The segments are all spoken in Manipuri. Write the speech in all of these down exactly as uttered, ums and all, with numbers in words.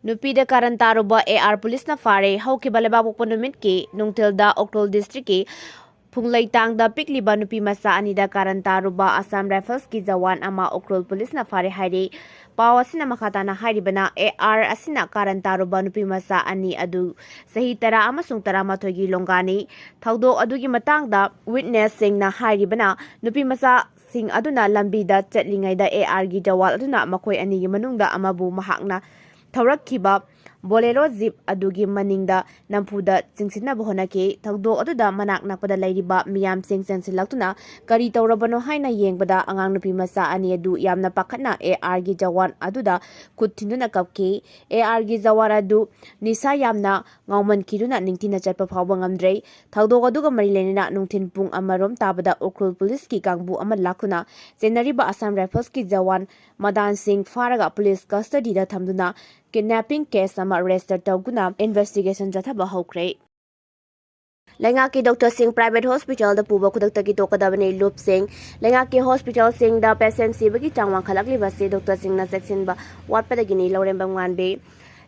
ꯅꯨꯄꯤꯗ ꯀꯥꯔꯟ ꯇꯥꯔꯨꯕ ꯑꯦ ꯑꯥꯔ ꯄꯨꯂꯤꯁꯅ ꯐꯥꯔꯦ꯫ ꯍꯧꯈꯤꯕ ꯂꯩꯕꯥꯛꯄꯣꯛꯄ ꯅꯨꯃꯤꯠꯀꯤ ꯅꯨꯡꯊꯤꯜꯗ ꯎꯈ꯭ꯔꯨꯜ ꯗꯤꯁꯇ꯭ꯔꯤꯛꯀꯤ ꯐꯨꯡꯂꯩꯇꯥꯡꯗ ꯄꯤꯛꯂꯤꯕ ꯅꯨꯄꯤ ꯃꯆꯥ ꯑꯅꯤꯗ ꯀꯥꯔꯟ ꯇꯥꯔꯨꯕ ꯑꯁꯥꯝ ꯔꯥꯏꯐꯜꯁꯀꯤ ꯖꯋꯥꯟ ꯑꯃ ꯎꯈ꯭ꯔꯨꯜ ꯄꯨꯂꯤꯁꯅ ꯐꯥꯔꯦ ꯍꯥꯏꯔꯤ꯫ ꯄꯥꯎ ꯑꯁꯤꯅ ꯃꯈꯥ ꯇꯥꯅ ꯍꯥꯏꯔꯤꯕꯅ, ꯑꯦ ꯑꯥꯔ ꯑꯁꯤꯅ ꯀꯥꯔꯟ ꯇꯥꯔꯨꯕ ꯅꯨꯄꯤ ꯃꯆꯥ ꯑꯅꯤ ꯑꯗꯨ ꯆꯍꯤ ꯇꯔꯥ ꯑꯃꯁꯨꯡ ꯇꯔꯥꯃꯥꯊꯣꯏꯒꯤ ꯂꯣꯡꯒꯥꯅꯤ꯫ ꯊꯧꯗꯣꯛ ꯑꯗꯨꯒꯤ ꯃꯇꯥꯡꯗ ꯋꯤꯠꯅꯦꯁꯁꯤꯡꯅ ꯍꯥꯏꯔꯤꯕꯅ, ꯅꯨꯄꯤ ꯃꯆꯥꯁꯤꯡ ꯑꯗꯨꯅ ꯂꯝꯕꯤꯗ ꯆꯠꯂꯤꯉꯩꯗ ꯑꯦ ꯑꯥꯔꯒꯤ ꯖꯋꯥꯟ ꯑꯗꯨꯅ ꯃꯈꯣꯏ ꯑꯅꯤꯒꯤ ꯃꯅꯨꯡꯗ ꯑꯃꯕꯨ ꯃꯍꯥꯛꯅ ꯊꯧꯔꯛꯈꯤꯕ ꯕꯣꯂꯦꯔꯣ ꯖꯤꯞ ꯑꯗꯨꯒꯤ ꯃꯅꯤꯡꯗ ꯅꯝꯐꯨꯗ ꯆꯤꯡꯁꯤꯟꯅꯕ ꯍꯣꯠꯅꯈꯤ꯫ ꯊꯧꯗꯣꯛ ꯑꯗꯨꯗ ꯃꯅꯥꯛ ꯅꯛꯄꯗ ꯂꯩꯔꯤꯕ ꯃꯤꯌꯥꯝꯁꯤꯡ ꯆꯪꯁꯤꯜꯂꯛꯇꯨꯅ ꯀꯔꯤ ꯇꯧꯔꯕꯅꯣ ꯍꯥꯏꯅ ꯌꯦꯡꯕꯗ, ꯑꯉꯥꯡ ꯅꯨꯄꯤ ꯃꯆꯥ ꯑꯅꯤ ꯑꯗꯨ ꯌꯥꯝꯅ ꯄꯥꯈꯠꯅ ꯑꯦ ꯑꯥꯔꯒꯤ ꯖꯋꯥꯟ ꯑꯗꯨꯗ ꯈꯨꯠ ꯊꯤꯟꯗꯨꯅ ꯀꯞꯈꯤ꯫ ꯑꯦ ꯑꯥꯔꯒꯤ ꯖꯋꯥꯟ ꯑꯗꯨ ꯅꯤꯁꯥ ꯌꯥꯝꯅ ꯉꯥꯎꯃꯟꯈꯤꯗꯨꯅ ꯅꯤꯡꯊꯤꯅ ꯆꯠꯄ ꯐꯥꯎꯕ ꯉꯝꯗ꯭ꯔꯦ꯫ ꯊꯧꯗꯣꯛ ꯑꯗꯨꯒ ꯃꯔꯤ ꯂꯩꯅꯅ ꯅꯨꯡꯊꯤꯜ ꯄꯨꯡ ꯑꯃꯔꯣꯝ ꯇꯥꯕꯗ ꯎꯈ꯭ꯔꯨꯜ ꯄꯨꯂꯤꯁꯀꯤ ꯀꯥꯡꯕꯨ ꯑꯃ ꯂꯥꯛꯇꯨꯅ ꯆꯦꯟꯅꯔꯤꯕ ꯑꯁꯥꯝ ꯔꯥꯏꯐꯜꯁꯀꯤ ꯖꯋꯥꯟ ꯃꯗꯥꯟ ꯁꯤꯡ ꯐꯥꯔꯒ ꯄꯨꯂꯤꯁ ꯀꯁꯇꯗꯤꯗ ꯊꯝꯗꯨꯅ ꯀꯤꯗꯅꯦꯄꯤꯡ ꯀꯦꯁ ꯑꯃ ꯔꯦꯖꯤꯁꯇꯔ ꯇꯧꯗꯨꯅ ꯏꯟꯚꯦꯁꯇꯤꯒꯦꯁꯟ ꯆꯠꯊꯕ ꯍꯧꯈ꯭ꯔꯦ꯫ ꯂꯩꯉꯥꯛꯀꯤ ꯗꯣꯛꯇꯔꯁꯤꯡ ꯄ꯭ꯔꯥꯏꯚꯦꯠ ꯍꯣꯁꯄꯤꯇꯥꯜꯗ ꯄꯨꯕ ꯈꯨꯗꯛꯇꯒꯤ ꯇꯣꯛꯀꯗꯕꯅꯤ꯫ ꯂꯨꯞꯁꯤꯡ꯫ ꯂꯩꯉꯥꯛꯀꯤ ꯍꯣꯁꯄꯤꯇꯥꯜꯁꯤꯡꯗ ꯄꯦꯁꯦꯟ ꯁꯤꯕꯒꯤ ꯆꯥꯡ ꯋꯥꯡꯈꯠꯂꯛꯂꯤꯕꯁꯤ ꯗꯣꯛꯇꯔꯁꯤꯡꯅ ꯆꯦꯛꯁꯤꯟꯕ ꯋꯥꯠꯄꯗꯒꯤꯅꯤ꯫ ꯂꯧꯔꯦꯝꯕꯝ ꯉꯥꯟꯕꯤ꯫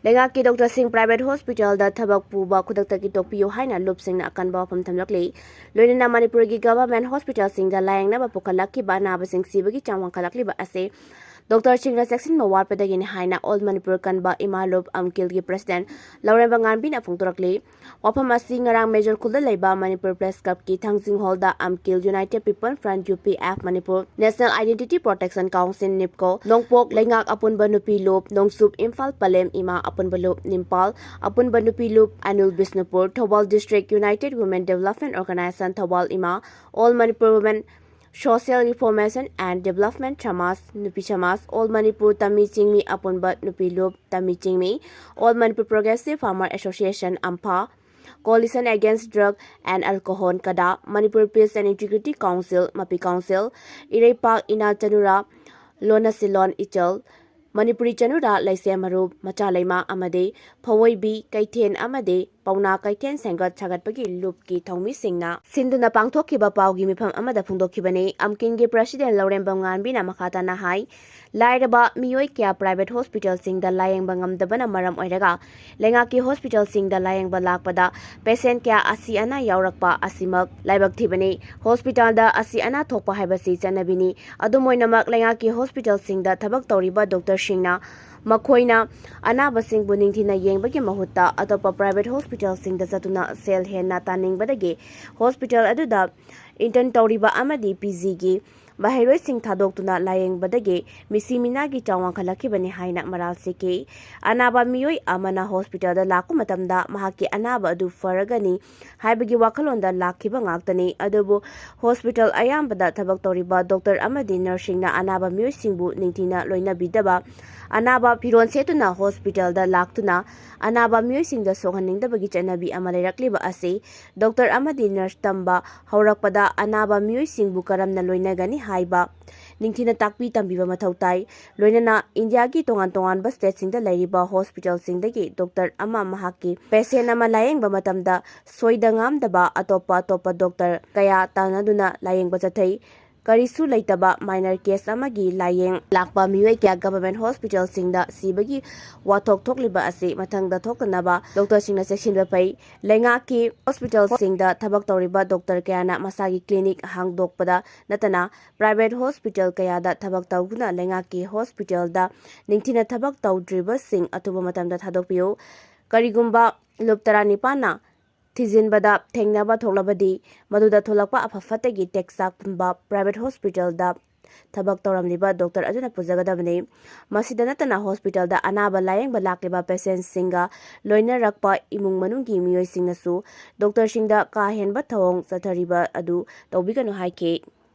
ꯂꯩꯉꯥꯛꯀꯤ ꯗꯣꯛꯇꯔꯁꯤꯡ ꯄ꯭ꯔꯥꯏꯚꯦꯠ ꯍꯣꯁꯄꯤꯇꯥꯜꯗ ꯊꯕꯛ ꯄꯨꯕ ꯈꯨꯗꯛꯇꯒꯤ ꯇꯣꯛꯄꯤꯌꯨ ꯍꯥꯏꯅ ꯂꯨꯞꯁꯤꯡꯅ ꯑꯀꯟꯕ ꯋꯥꯐꯝ ꯊꯝꯂꯛꯂꯤ꯫ ꯂꯣꯏꯅꯅ ꯃꯅꯤꯄꯨꯔꯒꯤ ꯒꯚꯔꯟꯃꯦꯟꯠ ꯍꯣꯁꯄꯤꯇꯥꯜꯁꯤꯡꯗ ꯂꯥꯌꯦꯡꯅꯕ ꯄꯨꯈꯠꯂꯛꯈꯤꯕ ꯑꯅꯥꯕꯁꯤꯡ ꯁꯤꯕꯒꯤ ꯆꯥꯡ ꯋꯥꯡꯈꯠꯂꯛꯂꯤꯕ ꯑꯁꯤ ꯗꯣꯛꯇꯔꯁꯤꯡꯅ ꯆꯦꯛꯁꯤꯟꯕ ꯋꯥꯠꯄꯗꯒꯤꯅꯤ ꯍꯥꯏꯅ ꯑꯣꯜ ꯃꯅꯤꯄꯨꯔ ꯀꯟꯕ ꯏꯃꯥ ꯂꯨꯞ ꯑꯝꯀꯤꯜꯒꯤ ꯄ꯭ꯔꯦꯁꯤꯗꯦꯟꯠ ꯂꯧꯔꯦꯝꯕꯝ ꯉꯥꯟꯕꯤꯅ ꯐꯣꯡꯗꯣꯔꯛꯂꯤ꯫ ꯋꯥꯐꯝ ꯑꯁꯤ ꯉꯔꯥꯡ ꯃꯦꯖꯣꯔ ꯈꯨꯜꯗ ꯂꯩꯕ ꯃꯅꯤꯄꯨꯔ ꯄ꯭ꯔꯦꯁ ꯀ꯭ꯂꯕꯀꯤ ꯊꯥꯡꯖꯤꯡ ꯍꯣꯜꯗ ꯑꯝꯀꯤꯜ united people front, U P F, Manipur national identity protection council, ꯅꯤꯞꯀꯣ, ꯅꯣꯡꯄꯣꯛ ꯂꯩꯉꯥꯛ ꯑꯄꯨꯟꯕ ꯅꯨꯄꯤ ꯂꯨꯞ, ꯅꯣꯡꯆꯨꯞ ꯏꯝꯐꯥꯜ ꯄꯂꯦꯝ ꯏꯃꯥ ꯑꯄꯨꯟꯕ ꯂꯨꯞ, ꯅꯤꯝꯄꯥꯜ ꯑꯄꯨꯟꯕ ꯅꯨꯄꯤ ꯂꯨꯞ, ꯑꯅꯨꯜ Bishnupur, Thoubal district united women development organisation Thoubal ꯏꯃꯥ, all Manipur women social reformation and development Samaj, ꯅꯨꯄꯤ ꯁꯃꯥꯖ, ꯑꯣꯜ ꯃꯅꯤꯄꯨꯔ ꯇꯃꯤ ꯆꯤꯡꯃꯤ ꯑꯄꯨꯟꯕ ꯅꯨꯄꯤ ꯂꯨꯞ, ꯇꯃꯤ ꯆꯤꯡꯃꯤ, all Manipur progressive farmer association, ꯑꯝꯐꯥ, Coalition Against Drug and Alcohol, ꯀꯗꯥ, Manipur peace and integrity council, ꯃꯄꯤ ꯀꯥꯎꯟꯁꯤꯜ, ꯏꯔꯩꯄꯥꯛ ꯏꯅꯥ ꯆꯅꯨꯔꯥ, ꯂꯣꯅꯁꯤꯂꯣꯟ ꯏꯆꯜ, ꯃꯅꯤꯄꯨꯔꯤ ꯆꯅꯨꯔꯥ, ꯂꯩꯁꯦꯝ ꯃꯔꯨꯞ, ꯃꯆꯥ ꯂꯩꯃ ꯑꯃꯗꯤ ꯐꯋꯣꯏꯕꯤ ꯀꯩꯊꯦꯟ ꯑꯃꯗꯤ ꯄꯥꯎꯅꯥ ꯀꯩꯊꯦꯟ ꯁꯦꯝꯒꯠ ꯁꯥꯒꯠꯄꯒꯤ ꯂꯨꯞꯀꯤ ꯊꯧꯃꯤꯁꯤꯡꯅ ꯁꯤꯟꯗꯨꯅ ꯄꯥꯡꯊꯣꯛꯈꯤꯕ ꯄꯥꯎꯒꯤ ꯃꯤꯐꯝ ꯑꯃꯗ ꯐꯣꯡꯗꯣꯛꯈꯤꯕꯅꯤ꯫ ꯑꯝꯀꯤꯟꯒꯤ ꯄ꯭ꯔꯦꯁꯤꯗꯦꯟꯠ ꯂꯧꯔꯦꯝꯕꯝ ꯉꯥꯟꯕꯤꯅ ꯃꯈꯥ ꯇꯥꯅ ꯍꯥꯏ, ꯂꯥꯏꯔꯕ ꯃꯤꯑꯣꯏ ꯀꯌꯥ private hospitalꯁꯤꯡꯗ ꯂꯥꯌꯦꯡꯕ ꯉꯝꯗꯕꯅ ꯃꯔꯝ ꯑꯣꯏꯔꯒ ꯂꯩꯉꯥꯛꯀꯤ hospitalꯁꯤꯡꯗ ꯂꯥꯌꯦꯡꯕ ꯂꯥꯛꯄꯗ patient ꯀꯌꯥ ꯑꯁꯤ ꯑꯅꯥ ꯌꯥꯎꯔꯛꯄ ꯑꯁꯤꯃꯛ ꯂꯥꯏꯕꯛ ꯊꯤꯕꯅꯤ꯫ Hospitalꯗ ꯑꯁꯤ ꯑꯅꯥ ꯊꯣꯛꯄ ꯍꯥꯏꯕꯁꯤ ꯆꯠꯅꯕꯤꯅꯤ꯫ ꯑꯗꯨꯝ ꯑꯣꯏꯅꯃꯛ, ꯂꯩꯉꯥꯛꯀꯤ hospitalꯁꯤꯡꯗ ꯊꯕꯛ ꯇꯧꯔꯤꯕ doctorꯁꯤꯡꯅ ꯃꯈꯣꯏꯅ ꯑꯅꯥꯕꯁꯤꯡꯕꯨ ꯅꯤꯡꯊꯤꯅ ꯌꯦꯡꯕꯒꯤ ꯃꯍꯨꯠꯇ ꯑꯇꯣꯞꯄ private hospitalꯁꯤꯡꯗ ꯆꯠꯇꯨꯅ ꯁꯦꯜ ꯍꯦꯟꯅ ꯇꯥꯅꯤꯡꯕꯗꯒꯤ hospital ꯑꯗꯨꯗ intern ꯇꯧꯔꯤꯕ ꯑꯃꯗꯤ PGꯒꯤ ꯃꯍꯩꯔꯣꯏꯁꯤꯡ ꯊꯥꯗꯣꯛꯇꯨꯅ ꯂꯥꯌꯦꯡꯕꯗꯒꯤ ꯃꯤꯁꯤ ꯃꯤꯅꯥꯒꯤ ꯆꯥꯡ ꯋꯥꯡꯈꯠꯂꯛꯈꯤꯕꯅꯤ ꯍꯥꯏꯅ ꯃꯔꯥꯜ ꯁꯤꯈꯤ꯫ ꯑꯅꯥꯕ ꯃꯤꯑꯣꯏ ꯑꯃꯅ hospitalꯗ ꯂꯥꯛꯄ ꯃꯇꯝꯗ ꯃꯍꯥꯛꯀꯤ ꯑꯅꯥꯕ ꯑꯗꯨ ꯐꯔꯒꯅꯤ ꯍꯥꯏꯕꯒꯤ ꯋꯥꯈꯜꯂꯣꯟꯗ ꯂꯥꯛꯈꯤꯕ ꯉꯥꯛꯇꯅꯤ꯫ ꯑꯗꯨꯕꯨ hospital ꯑꯌꯥꯝꯕꯗ ꯊꯕꯛ ꯇꯧꯔꯤꯕ doctor ꯑꯃꯗꯤ nurseꯁꯤꯡꯅ ꯑꯅꯥꯕ ꯃꯤꯑꯣꯏꯁꯤꯡꯕꯨ ꯅꯤꯡꯊꯤꯅ ꯂꯣꯏꯅꯕꯤꯗꯕ, ꯑꯅꯥꯕ ꯐꯤꯔꯣꯜ ꯁꯦꯠꯇꯨꯅ hospitalꯗ ꯂꯥꯛꯇꯨꯅ ꯑꯅꯥꯕ ꯃꯤꯑꯣꯏꯁꯤꯡꯗ ꯁꯣꯛꯍꯟꯅꯤꯡꯗꯕꯒꯤ ꯆꯠꯅꯕꯤ ꯑꯃ ꯂꯩꯔꯛꯂꯤꯕ ꯑꯁꯤ doctor ꯑꯃꯗꯤ nurse ꯇꯝꯕ ꯍꯧꯔꯛꯄꯗ ꯑꯅꯥꯕ ꯃꯤꯑꯣꯏꯁꯤꯡꯕꯨ ꯀꯔꯝꯅ ꯂꯣꯏꯅꯒꯅꯤ ꯍꯥꯏꯕ ꯅꯤꯡꯊꯤꯅ ꯇꯥꯛꯄꯤ ꯇꯝꯕꯤꯕ ꯃꯊꯧ ꯇꯥꯏ꯫ ꯂꯣꯏꯅꯅ ꯏꯟꯗꯤꯌꯥꯒꯤ ꯇꯣꯉꯥꯟ ꯇꯣꯉꯥꯟꯕ stateꯁꯤꯡꯗ ꯂꯩꯔꯤꯕ hospitalꯁꯤꯡꯗꯒꯤ doctor ꯑꯃ ꯃꯍꯥꯛꯀꯤ patient ꯑꯃ ꯂꯥꯌꯦꯡꯕ ꯃꯇꯝꯗ ꯁꯣꯏꯗ ꯉꯥꯝꯗꯕ ꯑꯇꯣꯞꯄ ꯑꯇꯣꯞꯄ doctor ꯀꯌꯥ ꯇꯥꯟꯅꯗꯨꯅ ꯂꯥꯌꯦꯡꯕ ꯆꯠꯊꯩ꯫ ꯀꯔꯤꯁꯨ ꯂꯩꯇꯕ minor case ꯑꯃꯒꯤ ꯂꯥꯌꯦꯡ ꯂꯥꯛꯄ ꯃꯤꯑꯣꯏ ꯀꯌꯥ government hospitalꯁꯤꯡꯗ ꯁꯤꯕꯒꯤ ꯋꯥꯊꯣꯛ ꯊꯣꯛꯂꯤꯕ ꯑꯁꯤ ꯃꯊꯪꯗ ꯊꯣꯛꯇꯅꯕ doctorꯁꯤꯡꯅ ꯆꯦꯛꯁꯤꯟꯕ ꯐꯩ꯫ ꯂꯩꯉꯥꯛꯀꯤ hospitalꯁꯤꯡꯗ ꯊꯕꯛ ꯇꯧꯔꯤꯕ doctor ꯀꯌꯥꯅ ꯃꯁꯥꯒꯤ clinic ꯍꯥꯡꯗꯣꯛꯄꯗ ꯅꯠꯇꯅ private hospital ꯀꯌꯥꯗ ꯊꯕꯛ ꯇꯧꯗꯨꯅ ꯂꯩꯉꯥꯛꯀꯤ hospitalꯗ ꯅꯤꯡꯊꯤꯅ ꯊꯕꯛ ꯇꯧꯗ꯭ꯔꯤꯕꯁꯤꯡ ꯑꯊꯨꯕ ꯃꯇꯝꯗ ꯊꯥꯗꯣꯛꯄꯤꯌꯨ꯫ ꯀꯔꯤꯒꯨꯝꯕ ꯂꯨꯞ ꯇꯔꯥꯅꯤꯄꯥꯟꯅ ꯊꯤꯖꯤꯟꯕꯗ ꯊꯦꯡꯅꯕ ꯊꯣꯛꯂꯕꯗꯤ, ꯃꯗꯨꯗ ꯊꯣꯛꯂꯛꯄ ꯑꯐ ꯐꯠꯇꯒꯤ ꯇꯦꯛꯆꯥꯛ ꯄꯨꯝꯕ private hospitalꯗ ꯊꯕꯛ ꯇꯧꯔꯝꯂꯤꯕ doctor ꯑꯗꯨꯅ ꯄꯨꯖꯒꯗꯕꯅꯤ꯫ ꯃꯁꯤꯗ ꯅꯠꯇꯅ, hospitalꯗ ꯑꯅꯥꯕ ꯂꯥꯌꯦꯡꯕ ꯂꯥꯛꯂꯤꯕ patientꯁꯤꯡꯒ ꯂꯣꯏꯅꯔꯛꯄ ꯏꯃꯨꯡ ꯃꯅꯨꯡꯒꯤ ꯃꯤꯑꯣꯏꯁꯤꯡꯅꯁꯨ doctorꯁꯤꯡꯗ ꯀꯥ ꯍꯦꯟꯕ ꯊꯧꯑꯣꯡ ꯆꯠꯊꯔꯤꯕ ꯑꯗꯨ ꯇꯧꯕꯤꯒꯅꯨ ꯍꯥꯏꯈꯤ꯫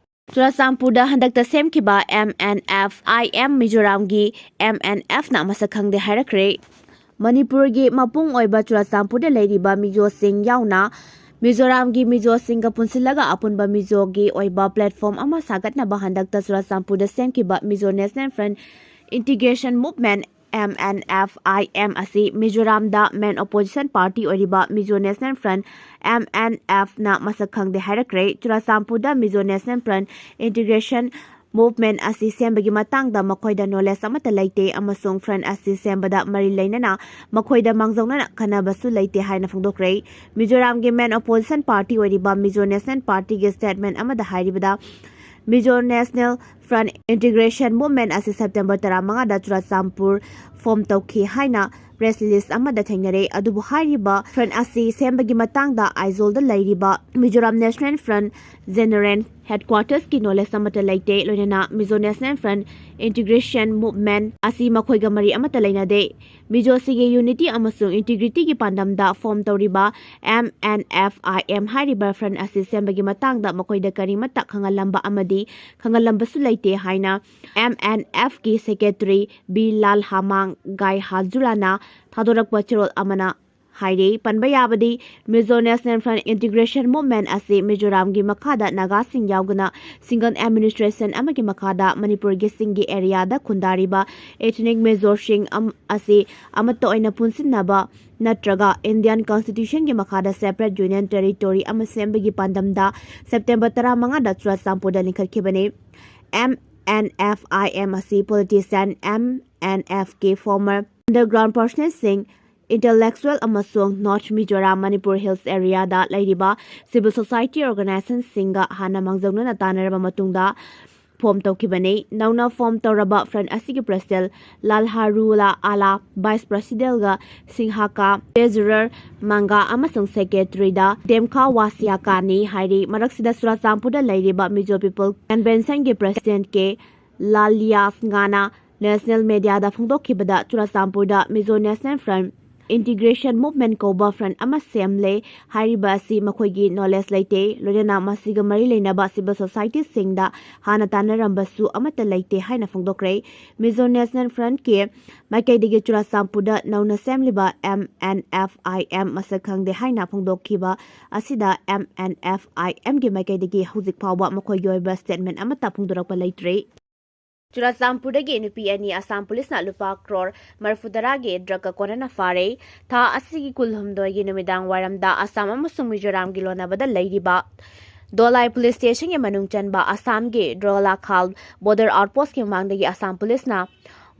ꯆꯨꯔꯥꯆꯥꯟꯄꯨꯔꯗ ꯍꯟꯗꯛꯇ ꯁꯦꯝꯈꯤꯕ M N F I M ꯃꯤꯖꯣꯔꯥꯝꯒꯤ M N Fꯅ ꯃꯁꯛ ꯈꯪꯗꯦ ꯍꯥꯏꯔꯛꯈ꯭ꯔꯦ꯫ ꯃꯅꯤꯄꯨꯔꯒꯤ ꯃꯄꯨꯡ ꯑꯣꯏꯕ ꯆꯨꯔꯥꯆꯥꯟꯄꯨꯔꯗ ꯂꯩꯔꯤꯕ ꯃꯤꯖꯣꯁꯤꯡ ꯌꯥꯎꯅ ꯃꯤꯖꯣꯔꯥꯝꯒꯤ ꯃꯤꯖꯣꯁꯤꯡꯒ ꯄꯨꯟꯁꯤꯜꯂꯒ ꯑꯄꯨꯟꯕ ꯃꯤꯖꯣꯒꯤ ꯑꯣꯏꯕ platform ꯑꯃ ꯁꯥꯒꯠꯅꯕ ꯍꯟꯗꯛꯇ ꯆꯨꯔꯥꯆꯥꯟꯄꯨꯔꯗ ꯁꯦꯝꯈꯤꯕ Mizo National Front Integration Movement, M N F I M ꯑꯁꯤ ꯃꯤꯖꯣꯔꯥꯝꯗ main opposition party ꯑꯣꯏꯔꯤꯕ Mizo National Front, M N F ꯅ ꯃꯁꯛ ꯈꯪꯗꯦ ꯍꯥꯏꯔꯛꯈ꯭ꯔꯦ꯫ ꯆꯨꯔꯥꯆꯥꯟꯄꯨꯔꯗ Mizo National Front Integration movement ꯑꯁꯤ ꯁꯦꯝꯕꯒꯤ ꯃꯇꯥꯡꯗ ꯃꯈꯣꯏꯗ knowledge ꯑꯃꯠꯇ ꯂꯩꯇꯦ ꯑꯃꯁꯨꯡ front ꯑꯁꯤ ꯁꯦꯝꯕꯗ ꯃꯔꯤ ꯂꯩꯅꯅ ꯃꯈꯣꯏꯗ ꯃꯥꯡꯖꯧꯅꯅ ꯈꯟꯅꯕꯁꯨ ꯂꯩꯇꯦ ꯍꯥꯏꯅ ꯐꯣꯡꯗꯣꯛꯈ꯭ꯔꯦ꯫ ꯃꯤꯖꯣꯔꯥꯝꯒꯤ main opposition party ꯑꯣꯏꯔꯤꯕ Mizo National Partyꯒꯤ statement ꯑꯃꯗ ꯍꯥꯏꯔꯤꯕꯗ, Mizo National Front Integration Movement ꯑꯁꯤ September ꯇꯔꯥꯃꯉꯥꯗ ꯆꯨꯔꯆꯥꯟꯄꯨꯔ form ꯇꯧꯈꯤ ꯍꯥꯏꯅ press release ꯑꯃꯗ ꯊꯦꯡꯅꯔꯦ꯫ ꯑꯗꯨꯕꯨ ꯍꯥꯏꯔꯤꯕ front ꯑꯁꯤ ꯁꯦꯝꯕꯒꯤ ꯃꯇꯥꯡꯗ ꯑꯥꯏꯖꯣꯜꯗ ꯂꯩꯔꯤꯕ Mizoram National Front General Headquartersꯀꯤ knowledge ꯑꯃꯠꯇ ꯂꯩꯇꯦ꯫ ꯂꯣꯏꯅꯅ Mizo National Front Integration Movement ꯑꯁꯤ ꯃꯈꯣꯏꯒ ꯃꯔꯤ ꯑꯃꯠꯇ ꯂꯩꯅꯗꯦ꯫ ꯃꯤꯖꯣꯁꯤꯒꯤ unity ꯑꯃꯁꯨꯡ integrityꯒꯤ ꯄꯥꯟꯗꯝꯗ form ꯇꯧꯔꯤꯕ MNFIM ꯍꯥꯏꯔꯤꯕ front ꯑꯁꯤ ꯁꯦꯝꯕꯒꯤ ꯃꯇꯥꯡꯗ ꯃꯈꯣꯏꯗ ꯀꯔꯤꯃꯠꯇ ꯈꯪꯍꯜꯂꯝꯕ ꯑꯃꯗꯤ ꯈꯪꯍꯜꯂꯝꯕꯁꯨ ꯂꯩꯇꯦ ꯍꯥꯏꯅ MNFꯀꯤ secretary B ꯂꯥꯜꯍꯥꯃꯥꯡ ꯒꯥꯏꯍꯥꯖꯨꯂꯥꯅ ꯊꯥꯗꯣꯔꯛꯄ ꯆꯦꯔꯣꯜ ꯑꯃꯅ ꯍꯥꯏꯔꯤ꯫ ꯄꯟꯕ ꯌꯥꯕꯗꯤ, Mizo National Front Integration Movement ꯑꯁꯤ ꯃꯤꯖꯣꯔꯥꯝꯒꯤ ꯃꯈꯥꯗ ꯅꯥꯒꯥꯁꯤꯡ ꯌꯥꯎꯗꯅ single administration ꯑꯃꯒꯤ ꯃꯈꯥꯗ ꯃꯅꯤꯄꯨꯔꯒꯤ ꯆꯤꯡꯒꯤ areaꯗ ꯈꯨꯟꯗꯥꯔꯤꯕ ethnic Mizoꯁꯤꯡ ꯑꯝ-, ꯑꯁꯤ ꯑꯃꯠꯇ ꯑꯣꯏꯅ ꯄꯨꯟꯁꯤꯟꯅꯕ ꯅꯠꯇ꯭ꯔꯒ Indian Constitutionꯒꯤ ꯃꯈꯥꯗ separate union territory ꯑꯃ ꯁꯦꯝꯕꯒꯤ ꯄꯥꯟꯗꯝꯗ September ꯇꯔꯥꯃꯉꯥꯗ ꯆꯨꯔꯆꯥꯟꯄꯨꯔꯗ ꯂꯤꯡꯈꯠꯈꯤꯕꯅꯤ꯫ MNFIM ꯑꯁꯤ politician MNFꯀꯤ former underground personalꯁꯤꯡ, intellectual ꯑꯃꯁꯨꯡ North Mizoram, Manipur Hills areaꯗ ꯂꯩꯔꯤꯕ civil society organizationꯁꯤꯡꯒ ꯍꯥꯟꯅ ꯃꯥꯡꯖꯧꯅꯅ ꯇꯥꯟꯅꯔꯕ ꯃꯇꯨꯡꯗ form ꯇꯧꯈꯤꯕꯅꯤ꯫ ꯅꯧꯅ form ꯇꯧꯔꯕ front ꯑꯁꯤꯒꯤ president ꯂꯥꯜꯍꯥꯔꯨꯂꯥ ꯑꯥꯂꯥ, vice presidentꯒ ꯁꯤꯡꯍꯥꯀꯥ, treasurer ꯃꯪꯒꯥ ꯑꯃꯁꯨꯡ secretaryꯗ ꯗꯦꯝꯈꯥ ꯋꯥꯁꯤꯌꯥꯀꯥꯅꯤ ꯍꯥꯏꯔꯤ꯫ ꯃꯔꯛꯁꯤꯗ ꯆꯨꯔꯆꯥꯟꯄꯨꯔꯗ ꯂꯩꯔꯤꯕ Mizo People Conventionꯒꯤ president ꯀꯦ ꯂꯥꯂꯤꯌꯥꯁꯉꯥꯅ national mediaꯗ ꯐꯣꯡꯗꯣꯛꯈꯤꯕꯗ, ꯆꯨꯔꯆꯥꯟꯄꯨꯔꯗ Mizo National Front Integration Movement ꯀꯧꯕ front ꯑꯃ ꯁꯦꯝꯂꯦ꯫ ꯍꯥꯏꯔꯤꯕ ꯑꯁꯤ ꯃꯈꯣꯏꯒꯤ knowledge ꯂꯩꯇꯦ꯫ ꯂꯣꯏꯅꯅ ꯃꯁꯤꯒ ꯃꯔꯤ ꯂꯩꯅꯕ civil societyꯁꯤꯡꯗ ꯍꯥꯟꯅ ꯇꯥꯟꯅꯔꯝꯕꯁꯨ ꯑꯃꯠꯇ ꯂꯩꯇꯦ ꯍꯥꯏꯅ ꯐꯣꯡꯗꯣꯛꯈ꯭ꯔꯦ꯫ Mizo National Frontꯀꯤ ꯃꯥꯏꯀꯩꯗꯒꯤ ꯆꯨꯔꯆꯥꯟꯄꯨꯔꯗ ꯅꯧꯅ ꯁꯦꯝꯂꯤꯕ MNFIM ꯃꯁꯛ ꯈꯪꯗꯦ ꯍꯥꯏꯅ ꯐꯣꯡꯗꯣꯛꯈꯤꯕ ꯑꯁꯤꯗ MNFIMꯒꯤ ꯃꯥꯏꯀꯩꯗꯒꯤ ꯍꯧꯖꯤꯛ ꯐꯥꯎꯕ ꯃꯈꯣꯏꯒꯤ ꯑꯣꯏꯕ statement ꯑꯃꯠꯇ ꯐꯣꯡꯗꯣꯔꯛꯄ ꯂꯩꯇ꯭ꯔꯤ꯫ ꯆꯨꯔꯆꯥꯟꯄꯨꯔꯗꯒꯤ ꯅꯨꯄꯤ ꯑꯅꯤ ꯑꯁꯥꯝ ꯄꯨꯂꯤꯁꯅ ꯂꯨꯄꯥ ꯀ꯭ꯔꯣꯔ ꯃꯔꯤꯐꯨꯇꯔꯥꯒꯤ drugꯀ ꯀꯣꯟꯅꯅ ꯐꯥꯔꯦ꯫ ꯊꯥ ꯑꯁꯤꯒꯤ ꯀꯨꯟꯍꯨꯝꯗꯣꯏꯒꯤ ꯅꯨꯃꯤꯗꯥꯡ ꯋꯥꯏꯔꯝꯗ ꯑꯁꯥꯝ ꯑꯃꯁꯨꯡ ꯃꯤꯖꯣꯔꯥꯝꯒꯤ ꯂꯣꯟꯅꯕꯗ ꯂꯩꯔꯤꯕ ꯗꯣꯂꯥꯏ ꯄꯨꯂꯤꯁ ꯁ꯭ꯇꯦꯁꯟꯒꯤ ꯃꯅꯨꯡ ꯆꯟꯕ ꯑꯁꯥꯝꯒꯤ ꯗꯣꯂꯥꯈꯥꯜ ꯕꯣꯔꯗꯔ ꯑꯥꯎꯠꯄꯣꯁꯀꯤ ꯃꯃꯥꯡꯗꯒꯤ ꯑꯁꯥꯝ ꯄꯨꯂꯤꯁꯅ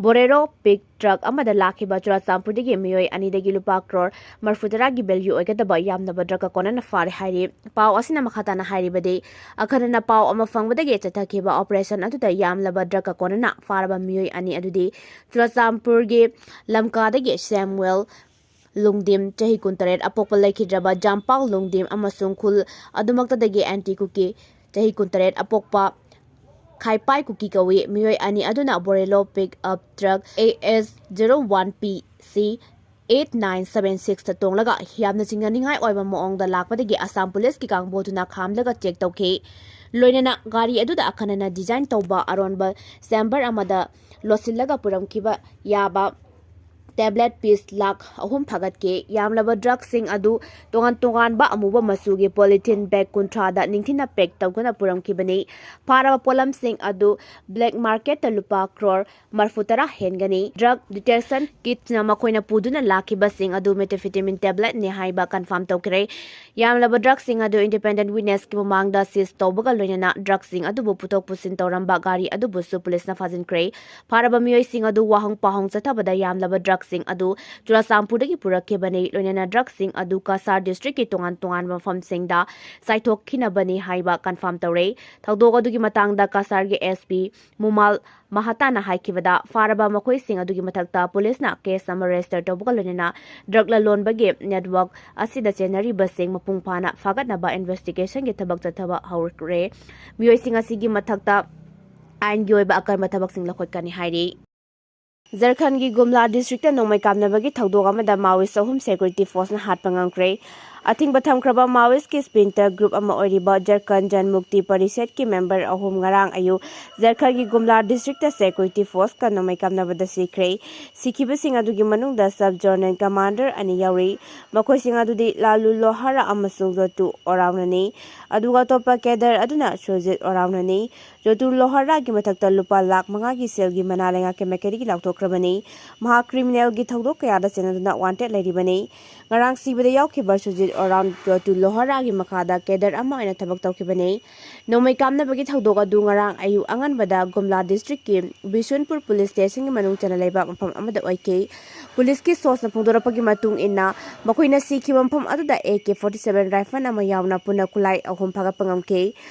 ꯕꯣꯔꯦꯔꯣ ꯄꯤꯛ ꯇ꯭ꯔꯛ ꯑꯃꯗ ꯂꯥꯛꯈꯤꯕ ꯆꯨꯔꯆꯥꯟꯄꯨꯔꯗꯒꯤ ꯃꯤꯑꯣꯏ ꯑꯅꯤꯗꯒꯤ ꯂꯨꯄꯥ ꯀ꯭ꯔꯣꯔ ꯃꯔꯤꯐꯨ ꯇꯔꯥꯒꯤ ꯚꯦꯂ꯭ꯌꯨ ꯑꯣꯏꯒꯗꯕ ꯌꯥꯝꯂꯕ ꯗ꯭ꯔꯒꯀ ꯀꯣꯟꯅꯅ ꯐꯥꯔꯦ ꯍꯥꯏꯔꯤ꯫ ꯄꯥꯎ ꯑꯁꯤꯅ ꯃꯈꯥ ꯇꯥꯅ ꯍꯥꯏꯔꯤꯕꯗꯤ, ꯑꯈꯟꯅꯅ ꯄꯥꯎ ꯑꯃ ꯐꯪꯕꯗꯒꯤ ꯆꯠꯊꯈꯤꯕ ꯑꯣꯄꯔꯦꯁꯟ ꯑꯗꯨꯗ ꯌꯥꯝꯂꯕ ꯗ꯭ꯔꯒꯀ ꯀꯣꯟꯅꯅ ꯐꯥꯔꯕ ꯃꯤꯑꯣꯏ ꯑꯅꯤ ꯑꯗꯨꯗꯤ ꯆꯨꯔꯆꯥꯟꯄꯨꯔꯒꯤ ꯂꯝꯀꯥꯗꯒꯤ ꯁꯦꯝꯋꯦꯜ ꯂꯨꯡꯗꯤꯝ, ꯆꯍꯤ ꯀꯨꯟꯇꯔꯦꯠ, ꯑꯄꯣꯛꯄ ꯂꯩꯈꯤꯗ꯭ꯔꯕ ꯖꯥꯝꯄꯥꯜ ꯂꯨꯡꯗꯤꯝ ꯑꯃꯁꯨꯡ ꯈꯨꯜ ꯑꯗꯨꯃꯛꯇꯗꯒꯤ ꯑꯦꯟꯇꯤ ꯀꯨꯀꯤ, ꯆꯍꯤ ꯀꯨꯟꯇꯔꯦꯠ, ꯑꯄꯣꯛꯄ ꯈꯥꯏꯄꯥꯏ ꯀꯨꯀꯤ ꯀꯧꯏ꯫ ꯃꯤꯑꯣꯏ ꯑꯅꯤ ꯑꯗꯨꯅ Bolero pick up truck A S zero one P C eight nine seven six ꯇ ꯇꯣꯡꯂꯒ ꯌꯥꯝꯅ ꯆꯤꯡꯅꯅꯤꯡꯉꯥꯏ ꯑꯣꯏꯕ ꯃꯑꯣꯡꯗ ꯂꯥꯛꯄꯗꯒꯤ ꯑꯁꯥꯝ ꯄꯨꯂꯤꯁꯀꯤ ꯀꯥꯡꯕꯨ ꯑꯗꯨꯅ ꯈꯥꯝꯂꯒ ꯆꯦꯛ ꯇꯧꯈꯤ꯫ ꯂꯣꯏꯅꯅ ꯒꯥꯔꯤ ꯑꯗꯨꯗ ꯑꯈꯟꯅꯅ ꯗꯤꯖꯥꯏꯟ ꯇꯧꯕ ꯑꯔꯣꯟꯕ ꯆꯦꯝꯕꯔ ꯑꯃꯗ ꯂꯣꯠꯁꯤꯜꯂꯒ ꯄꯨꯔꯝꯈꯤꯕ ꯌꯥꯕ ꯇꯦꯕ꯭ꯂꯦꯠ ꯄꯤꯁ ꯂꯥꯈ ꯑꯍꯨꯝ ꯐꯥꯒꯠꯈꯤ꯫ ꯌꯥꯝꯂꯕ ꯗ꯭ꯔꯒꯁꯤꯡ ꯑꯗꯨ ꯇꯣꯉꯥꯟ ꯇꯣꯉꯥꯟꯕ ꯑꯃꯨꯕ ꯃꯆꯨꯒꯤ ꯄꯣꯂꯤꯊꯤꯟ ꯕꯦꯒ ꯀꯨꯟꯊ꯭ꯔꯥꯗ ꯅꯤꯡꯊꯤꯅ ꯄꯦꯛ ꯇꯧꯗꯨꯅ ꯄꯨꯔꯝꯈꯤꯕꯅꯤ꯫ ꯐꯥꯔꯕ ꯄꯣꯠꯂꯝꯁꯤꯡ ꯑꯗꯨ ꯕ꯭ꯂꯦꯛ ꯃꯥꯔꯀꯦꯠꯇ ꯂꯨꯄꯥ ꯀ꯭ꯔꯣꯔ ꯃꯔꯤꯐꯨ ꯇꯔꯥ ꯍꯦꯟꯒꯅꯤ꯫ ꯗ꯭ꯔꯒ ꯗꯤꯇꯦꯛꯁꯟ ꯀꯤꯠꯅ ꯃꯈꯣꯏꯅ ꯄꯨꯗꯨꯅ ꯂꯥꯛꯈꯤꯕꯁꯤꯡ ꯑꯗꯨ ꯃꯦꯊꯥꯝꯐꯦꯇꯥꯃꯤꯟ ꯇꯦꯕ꯭ꯂꯦꯠꯅꯤ ꯍꯥꯏꯕ ꯀꯟꯐꯥꯔꯝ ꯇꯧꯈ꯭ꯔꯦ꯫ ꯌꯥꯝꯂꯕ ꯗ꯭ꯔꯒꯁꯤꯡ ꯑꯗꯨ ꯏꯟꯗꯤꯄꯦꯟꯗꯦꯟꯠ ꯋꯤꯠꯅꯦꯁꯀꯤ ꯃꯃꯥꯡꯗ ꯁꯤꯖ ꯇꯧꯕꯒ ꯂꯣꯏꯅꯅ ꯗ꯭ꯔꯒꯁꯤꯡ ꯑꯗꯨꯕꯨ ꯄꯨꯊꯣꯛ ꯄꯨꯁꯤꯟ ꯇꯧꯔꯝꯕ ꯒꯥꯔꯤ ꯑꯗꯨꯕꯨꯁꯨ ꯄꯨꯂꯤꯁꯅ ꯐꯥꯖꯤꯟꯈ꯭ꯔꯦ꯫ ꯐꯥꯔꯕ ꯃꯤꯑꯣꯏꯁꯤꯡ ꯑꯗꯨ ꯋꯥꯍꯪ ꯄꯥꯎꯍꯪ ꯆꯠꯊꯕꯗ ꯌꯥꯝꯂꯕ ꯗ꯭ꯔꯒꯁꯤꯡ ꯑꯗꯨ ꯆꯨꯔꯆꯥꯟꯄꯨꯔꯗꯒꯤ ꯄꯨꯔꯛꯈꯤꯕꯅꯤ꯫ ꯂꯣꯏꯅꯅ ꯗ꯭ꯔꯒꯁꯤꯡ ꯑꯗꯨ ꯀꯁꯥꯔ ꯗꯤꯁꯇ꯭ꯔꯤꯛꯀꯤ ꯇꯣꯉꯥꯟ ꯇꯣꯉꯥꯟꯕ ꯃꯐꯝꯁꯤꯡꯗ ꯆꯥꯏꯊꯣꯛꯈꯤꯅꯕꯅꯤ ꯍꯥꯏꯕ ꯀꯟꯐꯥꯔꯝ ꯇꯧꯔꯦ꯫ ꯊꯧꯗꯣꯛ ꯑꯗꯨꯒꯤ ꯃꯇꯥꯡꯗ ꯀꯁꯥꯔꯒꯤ S P ꯃꯨꯃꯥꯜ ꯃꯍꯥꯇꯥꯅ ꯍꯥꯏꯈꯤꯕꯗ, ꯐꯥꯔꯕ ꯃꯈꯣꯏꯁꯤꯡ ꯑꯗꯨꯒꯤ ꯃꯊꯛꯇ ꯄꯨꯂꯤꯁꯅ ꯀꯦꯁ ꯑꯃ ꯔꯦꯖꯤꯁꯇꯔ ꯇꯧꯕꯒ ꯂꯣꯏꯅꯅ ꯗ꯭ꯔꯒ ꯂꯂꯣꯟꯕꯒꯤ ꯅꯦꯠꯋꯥꯔꯛ ꯑꯁꯤꯗ ꯆꯦꯟꯅꯔꯤꯕꯁꯤꯡ ꯃꯄꯨꯡ ꯐꯥꯅ ꯐꯥꯒꯠꯅꯕ ꯏꯟꯚꯦꯁꯇꯤꯒꯦꯁꯟꯒꯤ ꯊꯕꯛ ꯆꯠꯊꯕ ꯍꯧꯔꯛꯂꯦ꯫ ꯃꯤꯑꯣꯏꯁꯤꯡ ꯑꯁꯤꯒꯤ ꯃꯊꯛꯇ ꯑꯥꯏꯟꯒꯤ ꯑꯣꯏꯕ ꯑꯀꯟꯕ ꯊꯕꯛꯁꯤꯡ ꯂꯧꯈꯠꯀꯅꯤ ꯍꯥꯏꯔꯤ꯫ ꯖꯔꯈꯟꯒꯤ ꯒꯨꯝꯂꯥ ꯗꯤꯁꯇ꯭ꯔꯤꯛꯇ ꯅꯣꯡꯃꯩ ꯀꯥꯞꯅꯕꯒꯤ ꯊꯧꯗꯣꯛ ꯑꯃꯗ ꯃꯥꯑꯣꯏꯁ ꯑꯍꯨꯝ ꯁꯦꯀ꯭ꯌꯨꯔꯤꯇꯤ ꯐꯣꯔꯁꯅ ꯍꯥꯠꯄ ꯉꯝꯈ꯭ꯔꯦ꯫ ꯑꯊꯤꯡꯕ ꯊꯝꯈ꯭ꯔꯕ ꯃꯥꯑꯣꯏꯁꯀꯤ ꯁ꯭ꯄꯤꯟꯇꯔ ꯒ꯭ꯔꯨꯞ ꯑꯃ ꯑꯣꯏꯔꯤꯕ ꯖꯔꯈꯟ ꯖꯟꯃꯨꯛꯇꯤ ꯄꯔꯤꯁꯠꯀꯤ ꯃꯦꯝꯕꯔ ꯑꯍꯨꯝ ꯉꯔꯥꯡ ꯑꯌꯨꯛ ꯖꯔꯈꯟꯒꯤ ꯒꯨꯝꯂꯥ ꯗꯤꯁꯇ꯭ꯔꯤꯛꯇ ꯁꯦꯀ꯭ꯌꯨꯔꯤꯇꯤ ꯐꯣꯔꯁꯀ ꯅꯣꯡꯃꯩ ꯀꯥꯞꯅꯕꯗ ꯁꯤꯈ꯭ꯔꯦ꯫ ꯁꯤꯈꯤꯕꯁꯤꯡ ꯑꯗꯨꯒꯤ ꯃꯅꯨꯡꯗ ꯁꯕ ꯖꯣꯅꯦꯜ ꯀꯃꯥꯟꯗꯔ ꯑꯅꯤ ꯌꯥꯎꯔꯤ꯫ ꯃꯈꯣꯏꯁꯤꯡ ꯑꯗꯨꯗꯤ ꯂꯥꯂꯨ ꯂꯣꯍꯥꯔꯥ ꯑꯃꯁꯨꯡ ꯖꯣꯇꯨ ꯑꯣꯔꯥꯎꯅꯅꯤ꯫ ꯑꯗꯨꯒ ꯑꯇꯣꯞꯄ ꯀꯦꯗꯔ ꯑꯗꯨꯅ ꯁꯨꯔꯖꯤꯠ ꯑꯣꯔꯥꯎꯅꯅꯤ꯫ ꯖꯣꯇꯨ ꯂꯣꯍꯥꯔꯥꯒꯤ ꯃꯊꯛꯇ ꯂꯨꯄꯥ ꯂꯥꯈ ꯃꯉꯥꯒꯤ ꯁꯦꯜꯒꯤ ꯃꯅꯥ ꯂꯩꯉꯥꯛꯀꯤ ꯃꯥꯏꯀꯩꯗꯒꯤ ꯂꯥꯎꯊꯣꯛꯈ꯭ꯔꯕꯅꯤ꯫ ꯃꯍꯥꯛ ꯀ꯭ꯔꯤꯃꯤꯅꯦꯜꯒꯤ ꯊꯧꯗꯣꯛ ꯀꯌꯥꯗ ꯆꯦꯟꯅꯗꯨꯅ ꯋꯥꯟꯇꯦꯗ ꯂꯩꯔꯤꯕꯅꯤ꯫ ꯉꯔꯥꯡ ꯁꯤꯕꯗ ꯌꯥꯎꯈꯤꯕ ꯁꯨꯖꯤꯠ ꯑꯣꯔꯥꯝ ꯖꯣꯇꯨ ꯂꯣꯍꯥꯔꯥꯒꯤ ꯃꯈꯥꯗ ꯀꯦꯗꯔ ꯑꯃ ꯑꯣꯏꯅ ꯊꯕꯛ ꯇꯧꯈꯤꯕꯅꯤ꯫ ꯅꯣꯡꯃꯩ ꯀꯥꯞꯅꯕꯒꯤ ꯊꯧꯗꯣꯛ ꯑꯗꯨ ꯉꯔꯥꯡ ꯑꯌꯨꯛ ꯑꯉꯟꯕꯗ ꯒꯨꯝꯂꯥ ꯗꯤꯁꯇ꯭ꯔꯤꯛꯀꯤ ꯕꯤꯁꯨꯟꯄꯨꯔ ꯄꯨꯂꯤꯁ ꯁ꯭ꯇꯦꯁꯟꯒꯤ ꯃꯅꯨꯡ ꯆꯟꯅ ꯂꯩꯕ ꯃꯐꯝ ꯑꯃꯗ ꯑꯣꯏꯈꯤ꯫ ꯄꯨꯂꯤꯁꯀꯤ ꯁꯣꯔꯁꯅ ꯐꯣꯡꯗꯣꯔꯛꯄꯒꯤ ꯃꯇꯨꯡ ꯏꯟꯅ, ꯃꯈꯣꯏꯅ ꯁꯤꯈꯤꯕ ꯃꯐꯝ ꯑꯗꯨꯗ A K forty seven rifle ꯑꯃ ꯌꯥꯎꯅ ꯄꯨꯟꯅ ꯈꯨꯠꯂꯥꯏ ꯑꯍꯨꯝ ꯐꯥꯒꯠꯄ ꯉꯝꯈꯤ꯫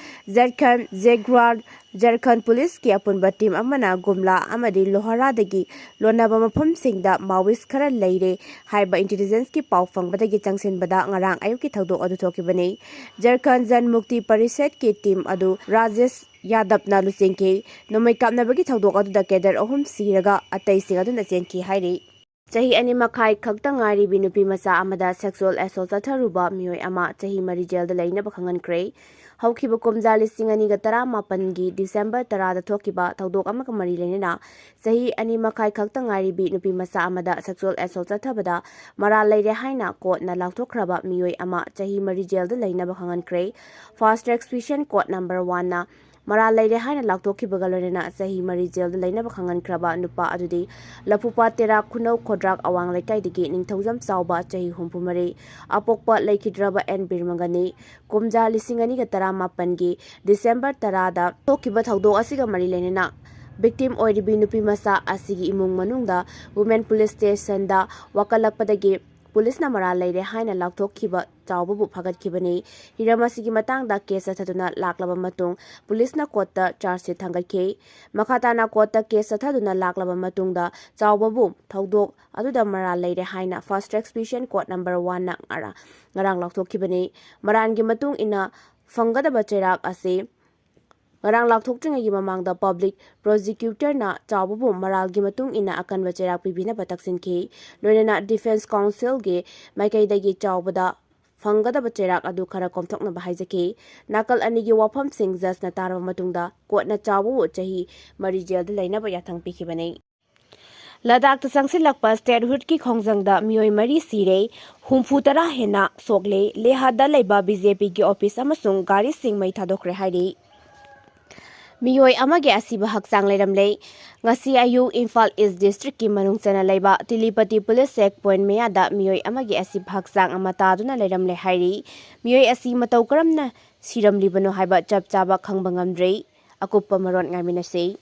ꯖꯔꯈꯟ, ꯖꯦꯒ꯭ꯋꯥꯔ, ꯖꯔꯈꯟ ꯄꯨꯂꯤꯁꯀꯤ ꯑꯄꯨꯟꯕ ꯇꯤꯝ ꯑꯃꯅ ꯒꯨꯝꯂꯥ ꯑꯃꯗꯤ ꯂꯣꯍꯥꯔꯥꯗꯒꯤ ꯂꯣꯟꯅꯕ ꯃꯐꯝꯁꯤꯡꯗ ꯃꯥꯋꯤꯁ ꯈꯔ ꯂꯩꯔꯦ ꯍꯥꯏꯕ ꯏꯟꯇꯦꯂꯤꯖꯦꯟꯁꯀꯤ ꯄꯥꯎ ꯐꯪꯕꯗꯒꯤ ꯆꯪꯁꯤꯟꯕꯗ ꯉꯔꯥꯡ ꯑꯌꯨꯛꯀꯤ ꯊꯧꯗꯣꯛ ꯑꯗꯨ ꯊꯣꯛꯈꯤꯕꯅꯤ꯫ ꯖꯔꯈꯟ ꯖꯟ ꯃꯨꯛꯇꯤ ꯄꯔꯤꯁꯠꯀꯤ ꯇꯤꯝ ꯑꯗꯨ ꯔꯥꯖꯦꯁ ꯌꯥꯗꯕꯅ ꯂꯨꯆꯤꯡꯈꯤ꯫ ꯅꯣꯡꯃꯩ ꯀꯥꯞꯅꯕꯒꯤ ꯊꯧꯗꯣꯛ ꯑꯗꯨꯗ ꯀꯦꯗꯔ ꯑꯍꯨꯝ ꯁꯤꯔꯒ ꯑꯇꯩꯁꯤꯡ ꯑꯗꯨꯅ ꯆꯦꯟꯈꯤ ꯍꯥꯏꯔꯤ꯫ ꯆꯍꯤ ꯑꯅꯤ ꯃꯈꯥꯏ ꯈꯛꯇ ꯉꯥꯏꯔꯤꯕꯤ ꯅꯨꯄꯤ ꯃꯆꯥ ꯑꯃꯗ ꯁꯦꯛꯁꯨꯑꯦꯜ ꯑꯦꯁꯣꯜ ꯆꯠꯊꯔꯨꯕ ꯃꯤꯑꯣꯏ ꯑꯃ ꯆꯍꯤ ꯃꯔꯤ ꯖꯦꯜꯗ ꯂꯩꯅꯕ ꯈꯪꯍꯟꯈ꯭ꯔꯦ꯫ ꯍꯧꯈꯤꯕ ꯀꯨꯝꯖꯥ ꯂꯤꯁꯤꯡ ꯑꯅꯤꯒ ꯇꯔꯥꯃꯥꯄꯟꯒꯤ ꯗꯤꯁꯦꯝꯕꯔ ꯇꯔꯥꯗ ꯊꯣꯛꯈꯤꯕ ꯊꯧꯗꯣꯛ ꯑꯃꯒ ꯃꯔꯤ ꯂꯩꯅꯅ ꯆꯍꯤ ꯑꯅꯤ ꯃꯈꯥꯏ ꯈꯛꯇ ꯉꯥꯏꯔꯤꯕꯤ ꯅꯨꯄꯤ ꯃꯆꯥ ꯑꯃꯗ ꯁꯦꯛꯁꯨꯑꯦꯜ ꯑꯦꯁꯣꯜ ꯆꯠꯊꯕꯗ ꯃꯔꯥꯜ ꯂꯩꯔꯦ ꯍꯥꯏꯅ ꯀꯣꯔꯠꯅ ꯂꯥꯎꯊꯣꯛꯈ꯭ꯔꯕ ꯃꯤꯑꯣꯏ ꯑꯃ ꯆꯍꯤ ꯃꯔꯤ ꯖꯦꯜꯗ ꯂꯩꯅꯕ ꯈꯪꯍꯟꯈ꯭ꯔꯦ꯫ ꯐꯥꯁ ꯇ꯭ꯔꯦꯛ ꯁ꯭ꯄꯦꯁꯤꯌꯦꯜ ꯀꯣꯔꯠ ꯅꯝꯕꯔ ꯋꯥꯟꯅ ꯃꯔꯥꯜ ꯂꯩꯔꯦ ꯍꯥꯏꯅ ꯂꯥꯎꯊꯣꯛꯈꯤꯕꯒ ꯂꯣꯏꯅꯅ ꯆꯍꯤ ꯃꯔꯤ ꯖꯦꯜꯗ ꯂꯩꯅꯕ ꯈꯪꯍꯟꯈ꯭ꯔꯕ ꯅꯨꯄꯥ ꯑꯗꯨꯗꯤ ꯂꯐꯨꯄꯥꯠ ꯇꯦꯔꯥ ꯈꯨꯅꯧ ꯈꯣꯗ꯭ꯔꯥꯛ ꯑꯋꯥꯡ ꯂꯩꯀꯥꯏꯗꯒꯤ ꯅꯤꯡꯊꯧꯖꯝ ꯆꯥꯎꯕ ꯆꯍꯤ ꯍꯨꯝꯐꯨ ꯃꯔꯤ, ꯑꯄꯣꯛꯄ ꯂꯩꯈꯤꯗ꯭ꯔꯕ ꯑꯦꯟ ꯕꯤꯔꯃꯒꯅꯤ꯫ ꯀꯨꯝꯖꯥ ꯂꯤꯁꯤꯡ ꯑꯅꯤꯒ ꯇꯔꯥꯃꯥꯄꯟꯒꯤ ꯗꯤꯁꯦꯝꯕꯔ ꯇꯔꯥꯗ ꯊꯣꯛꯈꯤꯕ ꯊꯧꯗꯣꯛ ꯑꯁꯤꯒ ꯃꯔꯤ ꯂꯩꯅꯅ ꯚꯤꯛꯇꯤꯝ ꯑꯣꯏꯔꯤꯕꯤ ꯅꯨꯄꯤ ꯃꯆꯥ ꯑꯁꯤꯒꯤ ꯏꯃꯨꯡ ꯃꯅꯨꯡꯗ ꯋꯨꯃꯦꯟ ꯄꯨꯂꯤꯁ ꯁ꯭ꯇꯦꯁꯟꯗ ꯋꯥꯀꯠꯂꯛꯄꯗꯒꯤ ꯄꯨꯂꯤꯁꯅ ꯃꯔꯥꯜ ꯂꯩꯔꯦ ꯍꯥꯏꯅ ꯂꯥꯎꯊꯣꯛꯈꯤꯕ ꯆꯥꯎꯕꯕꯨ ꯐꯥꯒꯠꯈꯤꯕꯅꯤ꯫ ꯍꯤꯔꯝ ꯑꯁꯤꯒꯤ ꯃꯇꯥꯡꯗ ꯀꯦꯁ ꯆꯠꯊꯗꯨꯅ ꯂꯥꯛꯂꯕ ꯃꯇꯨꯡ ꯄꯨꯂꯤꯁꯅ ꯀꯣꯔꯠꯇ ꯆꯥꯔꯖ ꯁꯤꯠ ꯊꯥꯡꯒꯠꯈꯤ꯫ ꯃꯈꯥ ꯇꯥꯅ ꯀꯣꯔꯠꯇ ꯀꯦꯁ ꯆꯠꯊꯗꯨꯅ ꯂꯥꯛꯂꯕ ꯃꯇꯨꯡꯗ ꯆꯥꯎꯕꯕꯨ ꯊꯧꯗꯣꯛ ꯑꯗꯨꯗ ꯃꯔꯥꯜ ꯂꯩꯔꯦ ꯍꯥꯏꯅ ꯐꯥꯁ ꯇ꯭ꯔꯦꯛ ꯁ꯭ꯄꯦꯁꯤꯌꯦꯜ ꯀꯣꯔꯠ ꯅꯝꯕꯔ ꯋꯥꯟꯅ ꯉꯔꯥꯡ, ꯉꯔꯥꯡ ꯂꯥꯎꯊꯣꯛꯈꯤꯕꯅꯤ꯫ ꯃꯔꯥꯜꯒꯤ ꯃꯇꯨꯡ ꯏꯟꯅ ꯐꯪꯒꯗꯕ ꯆꯩꯔꯥꯛ ꯑꯁꯤ ꯉꯔꯥꯡ ꯂꯥꯎꯊꯣꯛꯇ꯭ꯔꯤꯉꯩꯒꯤ ꯃꯃꯥꯡꯗ ꯄꯕ꯭ꯂꯤꯛ ꯄ꯭ꯔꯣꯁꯤꯀ꯭ꯌꯨꯇꯔꯅ ꯆꯥꯎꯕꯕꯨ ꯃꯔꯥꯜꯒꯤ ꯃꯇꯨꯡ ꯏꯟꯅ ꯑꯀꯟꯕ ꯆꯩꯔꯥꯛ ꯄꯤꯕꯤꯅꯕ ꯇꯛꯁꯤꯟꯈꯤ꯫ ꯂꯣꯏꯅꯅ ꯗꯤꯐꯦꯟꯁ ꯀꯥꯎꯟꯁꯤꯜꯒꯤ ꯃꯥꯏꯀꯩꯗꯒꯤ ꯆꯥꯎꯕꯗ ꯐꯪꯒꯗꯕ ꯆꯩꯔꯥꯛ ꯑꯗꯨ ꯈꯔ ꯀꯣꯝꯊꯣꯛꯅꯕ ꯍꯥꯏꯖꯈꯤ꯫ ꯅꯥꯀꯜ ꯑꯅꯤꯒꯤ ꯋꯥꯐꯝꯁꯤꯡ ꯖꯖꯅ ꯇꯥꯔꯕ ꯃꯇꯨꯡꯗ ꯀꯣꯔꯠꯅ ꯆꯥꯎꯕꯕꯨ ꯆꯍꯤ ꯃꯔꯤ ꯖꯦꯜꯗ ꯂꯩꯅꯕ ꯌꯥꯊꯪ ꯄꯤꯈꯤꯕꯅꯤ꯫ ꯂꯗꯥꯈꯇ ꯆꯪꯁꯤꯜꯂꯛꯄ ꯁ꯭ꯇꯦꯠꯍꯨꯗꯀꯤ ꯈꯣꯡꯖꯪꯗ ꯃꯤꯑꯣꯏ ꯃꯔꯤ ꯁꯤꯔꯦ, ꯍꯨꯝꯐꯨ ꯇꯔꯥ ꯍꯦꯟꯅ ꯁꯣꯛꯂꯦ꯫ ꯂꯦꯍꯗ ꯂꯩꯕ ꯕꯤ ꯖꯦ ꯄꯤꯒꯤ ꯑꯣꯐꯤꯁ ꯑꯃꯁꯨꯡ ꯒꯥꯔꯤꯁꯤꯡ ꯃꯩ ꯊꯥꯗꯣꯛꯈ꯭ꯔꯦ ꯍꯥꯏꯔꯤ꯫ ꯃꯤꯑꯣꯏ ꯑꯃꯒꯤ ꯑꯁꯤꯕ ꯍꯛꯆꯥꯡ ꯂꯩꯔꯝꯂꯦ꯫ ꯉꯁꯤ ꯑꯌꯨꯛ ꯏꯝꯐꯥꯜ ꯏꯁ ꯗꯤꯁꯇ꯭ꯔꯤꯛꯀꯤ ꯃꯅꯨꯡ ꯆꯟꯅ ꯂꯩꯕ ꯇꯤꯂꯤꯄꯇꯤ ꯄꯨꯂꯤꯁ ꯆꯦꯛ ꯄꯣꯏꯟꯠ ꯃꯌꯥꯗ ꯃꯤꯑꯣꯏ ꯑꯃꯒꯤ ꯑꯁꯤꯕ ꯍꯛꯆꯥꯡ ꯑꯃ ꯇꯥꯗꯨꯅ ꯂꯩꯔꯝꯂꯦ ꯍꯥꯏꯔꯤ꯫ ꯃꯤꯑꯣꯏ ꯑꯁꯤ ꯃꯇꯧ ꯀꯔꯝꯅ ꯁꯤꯔꯝꯂꯤꯕꯅꯣ ꯍꯥꯏꯕ ꯆꯞ ꯆꯥꯕ ꯈꯪꯕ ꯉꯝꯗ꯭ꯔꯤ꯫ ꯑꯀꯨꯞꯄ ꯃꯔꯣꯜ ꯉꯥꯏꯃꯤꯟꯅꯁꯤ꯫